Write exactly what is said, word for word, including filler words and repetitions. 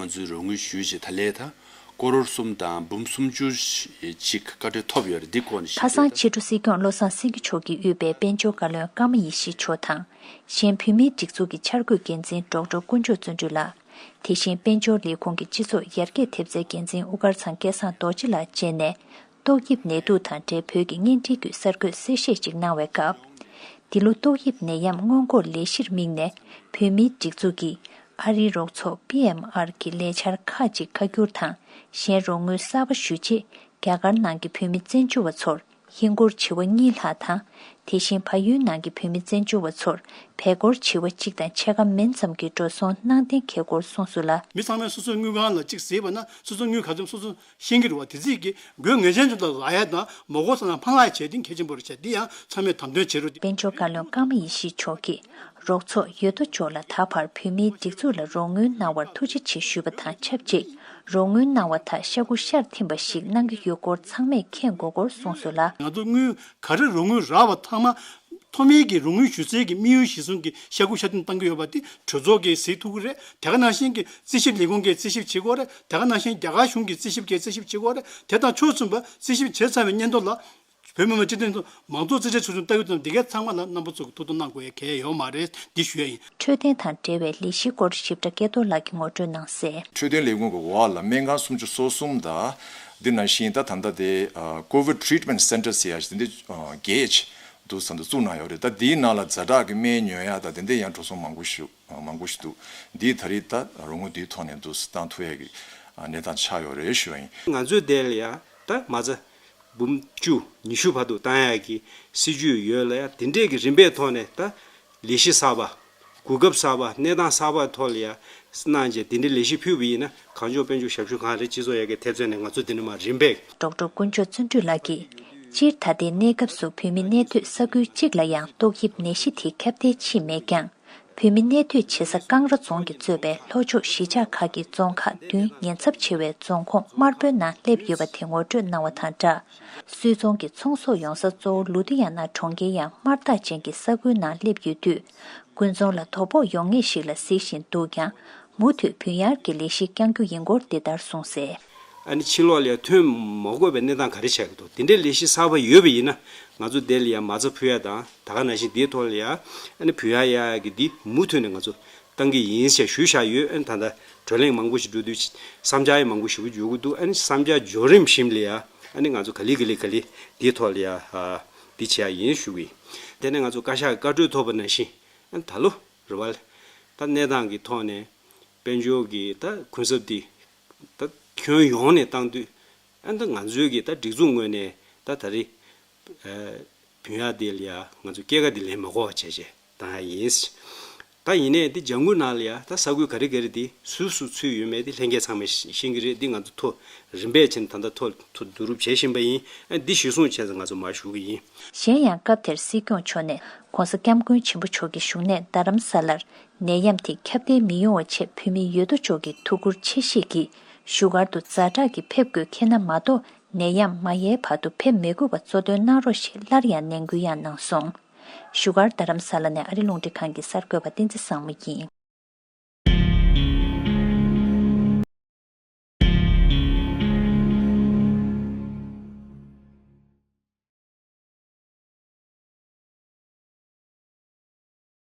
ང་ཚོས་རོགས་དངུལ་ཞུས་བྱས་ད་ལས་ད་ཀོ་རོར་གསུམ་དང་འབུམ་སུམ་ཅུ་ཞིག་བཀའ་འཁྲོལ་ཐོབ་ཡོད་རེད། འདི་སྐོར་ནས་ཁ་སང་ཕྱི་དྲོ་སྲིད་སྐྱོང་བློ་བཟང་སེང་གེ་མཆོག་གིས་དབུས་པའི་དཔལ་འབྱོར་བཀའ་བློན་ཀརྨ་ཡེ་ཤེས་མཆོག་དང་། གཞན་བོད་མིའི་སྒྲིག་འཛུགས་ཀྱི་འཆར་འགོད་འགན་འཛིན་ཌོག་ཊར་དཀོན་མཆོག་བརྩོན་འགྲུས་ལགས། དེ་བཞིན་དཔལ་འབྱོར་ལས་ཁུངས་ཀྱི་སྤྱི་ཚོགས་ཡར་རྒྱས་ཐེབས་རྩའི་འགན་འཛིན་དབུ་དཀར་ཚང་སྐལ་བཟང་རྡོ་རྗེ་ལགས་བཅས་ནས། ཏོག་དབྱིབས་ནད་དུག་དང་འབྲེལ་བོད་ཀྱི་གཉེན་སྒྲིག་གི་གསར་འགོད་གསལ་བཤད་ཅིག་གནང་བའི་སྐབས། འདི་ལོ་ཏོག་དབྱིབས་ནད་ཡམས་སྔོན་འགོག་ལས་གཞིར་དམིགས་ནས་བོད་མིའི་སྒྲིག་འཛུགས་ཀྱིས་ཨ་རིའི་རོགས་ཚོགས་པི་ཨེམ་ཨར་གྱི་ལས་འཆར་ཁག་ཅིག་ཁ་བསྒྱུར་དང་གཞན་རོགས་དངུལ་གསར་པ་ཞུ་ཆེད་རྒྱ་གར་ནང་གི་བོད་མི་བཙན་བྱོལ་བ་ཚོར་ཧིན་སྒོར་བྱེ་བ་གཉིས་ལྷག་དང་། དེ་བཞིན་བལ་ཡུལ་ནང་གི་བོད་མི་བཙན་བྱོལ་བ་ཚོར་བལ་སྒོར་བྱེ་བ་གཅིག་དང་ཕྱེད་ཀ་མིན་ཙམ་གྱི་འགྲོ་སོང་གནང་གཏན་འཁེལ་སྐོར་གསུངས་སོང་ལ། མི་ཚང་མས་སོ་སོའི་དངུལ་ཁང་ལ་གཅིག་གཟིགས་པ་ན་སོ་སོའི་དངུལ་ག་ཚོད་སོ་སོ་ཤེས་ཀྱི་རེད་བ། དེ་ཚིག་གི་དགོས་ངེས་ཅན་ཅིག་ལ་ལག་ཡ་དང་མ་དགོས་ས་ན་ཕ་ལག་ཡ་བྱས་ཏེ་གལ་ཆེན་པོ་རེད་བྱས། འདི་ཡང་ཚང་མས་དམ་དོན་བྱེད་རོགས། དཔལ་འབྱོར་བཀའ་བློན་ཀརྨ་ཡེ་ཤེས་མཆོག་གིས་རོགས་ཚོགས་ཡོད་དོ་ཅོག་ལ་ད་བར་བོད་མིའི་སྒྲིག་འཛུགས་ལ་རོགས་དངུལ་གནང་བར་ཐུགས་རྗེ་ཆེ་ཞུས་པ་དང་ཆབས་ཅིག་རོགས་དངུལ་གནང་བ་དག་ཤ་ཁུ་ཤར་ཐིམ་པ་ཞིག་གནང་གི་ཡོད་སྐོར་ཚང་མས་མཁྱེན་དགོས་སྐོར་གསུངས་སོང་ལ། ང་ཚོ་དངུལ་ག་རེ་རོགས་དངུལ་རག་པ་ཚང་མ། ཐོག་མའི་གི་རོགས་དངུལ་ཞུ་སའི་གི་དམིགས་ཡུལ་གཞིར་བཟུང་གི་ཤ་ཁུ་ཤ་ཐིམ་བཏང་གི་ཡོད་པ་དེ་གྲོས་ཚོགས་ཀྱིས་གཟིགས་ཐུབ་ཀྱི་རེད། དེ་ག་ནང་བཞིན་གྱི་རྩིས་ཞིབ་ལས་ཁུངས་ཀྱིས་རྩིས་ཞིབ་བྱེད་དགོས་རེད། དེ་ག་ནང་བཞིན་རྒྱ་གར་གཞུང་གིས་རྩིས་ཞིབ་ཀྱིས་རྩིས་ཞིབ་བྱེད་དགོས་རེད། དེ་དང་ཕྱོགས་མཚུངས་པ་རྩིས་ཞིབ་བྱས་ཚར་བའི་སྙན་ཐོ་ལ་བོད་མི་མང་སྤྱི་འཐུས་མང་གཙོ་རྩིས་ཁྲའི་ཚོགས་ཆུང་ལྟ་སྐུལ་དང་འདི་གའི་ཚང་མ་ལ་རྣམ་པ་ཚོ་གི་ཐུགས་གཏོང་གནང་དགོས་ཡ་གལ་ཡོད་མ་རེད། འདི་ཞུ་ཡ་ཡིན། འཕྲོད་བསྟེན་དང་འབྲེལ་བའི་ལས་གཞིའི་སྐོར་ཞིབ་ཕྲ་སྐལ་རྡོར་ལགས་ཀྱིས་ངོ་སྤྲོད་གནང་གསལ། འཕྲོད་བསྟེན་ལས་ཁུངས་ཀྱི་འོག་ལ་སྨན་ཁང་སུམ་ཅུ་སོ་གསུམ་དང་། འདི་ནང་བཞིན་ད་ད་ལྟ་དེ་ཨ་COVID Treatment Centre ཟེར་ཡ་ཞིག་དེ་འདྲ་ཨ་བརྒྱད་འདུག་ས་འདི་བཙུགས་གནང་ཡོད་རེད། ད་འདིའི་ནང་ལ་ཛ་དྲག་གི་སྨན་ཉོ་ཡ་ད་དེ་འདྲ་ཡང་འགྲོ་སོང་མང་པོ་ཞིག་མང་པོ་ཞིག་འདུག་འདིའི་ད་རེས་ད་རོགས་དངུལ་འདིའི་ཐོག་ནས་འདུག་སེ་བཏང་ཐུབ་ཡ་གི་ཨ་གནས་སྟངས་ཆགས་ཡོད་རེད་ཞུ་ཡ་ཡིན། ང་ཚོའི་དེ་ལ་ཡ་ད་མ་རྩ་འབུམ་བཅུ་ཉི་ཤུ་བར་དུ་བཏང་ཡག་གི་སྲིད་ཇུས་ཡོད་ལ་ཡ། དེ་འདྲས་ཀྱི་རིམ་པའི་ཐོག་ནས་ད་ལས་གཞི་གསར་པ། གོ་སྐབས་གསར་པ། གནས་སྟངས་གསར་པ་ཐོག་ལ་ཡ་གནང་རྗེས་དེ་འདྲའི་ལས་གཞི་ཕུལ་བ་ཡིན་ན་གངས་ལྗོངས་དཔལ་འབྱོར་ཞབས་ཞུ་ཁང་རེད། སྤྱི་ཚོགས་ཡར་རྒྱས་ཐེབས་རྩ་ནས་ང་ཚོ་འདི་ནས་མར་རིམ་པས། ཌོག་ཊར་དཀོན་མཆོག་བརྩོན་འགྲུས་ལགས་ཀྱིས་སྤྱིར་ད་ལྟའི་གནས་སྐབས་སུ་བོད་མི་གནས་སྡོད་ས་ཁུལ་གཅིག་ལ་ཡང་ཏོག་དབྱིབས་ནད་གཞི་དེ་ཁྱབ་གདལ་ཕྱིན་མེད་ཀྱང་། བོད་མི་གནས་སྡོད་བྱེད་ས་ཀང་ར་རྫོང་གིས་གཙོས་པའི་ལྷོ་ཕྱོགས་གཞིས་ཆགས་ཁག་གི་རྫོང་ཁག་བདུན་ཉེན་ཚབས་ཆེ་བའི་རྫོང་ཁོངས་དམར་པོའི་ནང་སླེབས་ཡོད་པ་དེ་ངོ་སྤྲོད་གནང་བ་དང་སྦྲགས། སུད་ཚོང་གི་ཚོང་ཟོག་ཡོང་ས་གཙོ་བོ་ལུ་དྷི་ཡ་ན་གྲོང་ཁྱེར་ཡང་དམར་རྟགས་ཅན་གྱི་ས་ཁུལ་ནང་སླེབས་ཡོད་དུས། དགུན་ཚོང་ལ་དོ་ཕོག་ཡོང་ངེས་ཤིག་ལ་གཟིགས་བཞིན་འདུག་ཀྱང་། མུ་མཐུད་བུན་གཡར་གྱི་ལས་གཞི་བསྐྱང་རྒྱུ་ཡིན་སྐོར་འདི་ལྟར་གསུངས་གསལ། ཨ་ནི་ཕྱི་ལོགས་ལ་ཡ་ཐོན་མ་དགོས་པའི་གནས་སྟངས་ག་རེ་ཆགས་ཀྱི་འདུག་དེ་འདྲའི་ལས་གཞི་གསར་པ་ཡོད་པ་ཡིན་ན་ང་ཚོ་དེ་ལ་ཡ་མ་རྩ་ཕུལ་ཡ་དང་ད་ག་ནང་བཞིན་དེའི་ཐོག་ལ་ཡ་ཨ་ནི་བུན་གཡར་ཡ་གི་འདི་མུ་མཐུད་ནས་ང་ཚོ་གཏང་གི་ཡིན་ཞེས་ཞུས་བཞག་ཡོད། ཨ་ནི་ད་ལྟ་བགྲོ་གླེང་མང་པོ་ཞིག་འགྲོ་དུས་བསམ་འཆར་ཡང་མང་པོ་ཞེ་པོ་འབྱོར་གྱི་འདུག་ཨ་ནི་བསམ་འཆར་འབྱོར་རིམ་བཞིན་ལ་ཡ་ཨ་ནི་ང་ཚོ་ག་ལེ་ག་ལེ་ག་ལེ་འདིའི་ཐོག་ལ་ཡ་འདི་བྱེད་ཡ་ཡིན་ཞུ་གི་ཡིན། དེ་ནས་ང་ཚོ་བཀའ་ཤག་གི་བཀའ་འཁྲོལ་ཐོབ་པ་ནང་བཞིན། ཨ་ནི་ད་ལོ་རེད་བ། ད་གནས་སྟངས་ཀྱི་ཐོག་ནས་དཔལ་འབྱོར་གྱི་ད་གུན་གསབ་དེ་ད་ཁྱོན་ཡོངས་ནས་བཏང་དུས། ཨ་ནི་ད་ང་ཚོའི་གི་ད་སྒྲིག་འཛུགས་ངོས་ནས་ད་ད་རེས་ཨ་བུན་གཡར་དེ་ལ་ཡ་ང་ཚོ་སྐྱེད་ཀ་དེ་ལེན་མ་དགོས་པ་བྱས་བྱས་བཏང་ཡ་ཡིན། ད་ཡིན་ནའི་འདི་ལྗང་ཁུ་ནང་ལ་ཡ་ད་ས་ཁུལ་ག་རེ་ག་རེ་དེ་སུ་སུ་ཚུད་ཡོད་མེད་དེ་ལྷན་རྒྱས་ཚང་མས་ཤེས་ཀྱི་རེད། འདི་ང་ཚོ་ཐོ་རིམ་པས་ཕྱིན་ད་ལྟ་ཐོ་ཐོ་བསྡུ་རུབ་བྱེད་བཞིན་པ་ཡིན། ཨ་འདི་གཞིར་བཟུང་བྱས་ཙང་ང་ཚོ་མར་ཞུ་གི་ཡིན། གཞན་ཡང་སྐབས་དེར་སྲིད་སྐྱོང་མཆོག་ནས་༧གོང་ས་༧སྐྱབས་མགོན་ཆེན་པོ་མཆོག་གི་བཞུགས་གནས་རྡ་རམ་ས་ལར་ནད་ཡམས་དེ་ཁྱབ་གདལ་མི་ཡོང་བའི་ཆེད་བོད་མི་ཡོད་དོ་ཅོག་གིས་ཐུགས་ཁུར་ཆེ་བཞེས་ཀྱིས་བཞུགས་སྒར་དུ་ཛ་དྲག་གིས་ཕེབས་དགོས་ཁེལ་ན་མ་གཏོགས་ནད་ཡམས་མ་ཡལ་བར་དུ་ཕེབས་མི་དགོས་པ་གཙོ་འདོན་གནང་རོགས་ཞེས་སླར་ཡང་ནན་སྐུལ་ཡང་གནང་སོང་། བཞུགས་སྒར་རྡ་རམ་ས་ལ་ནས་ཨ་རི་རླུང་འཕྲིན་ཁང་གི་གསར་འགོད་པ་བསྟན་འཛིན་བཟང་མོ་ཡིན།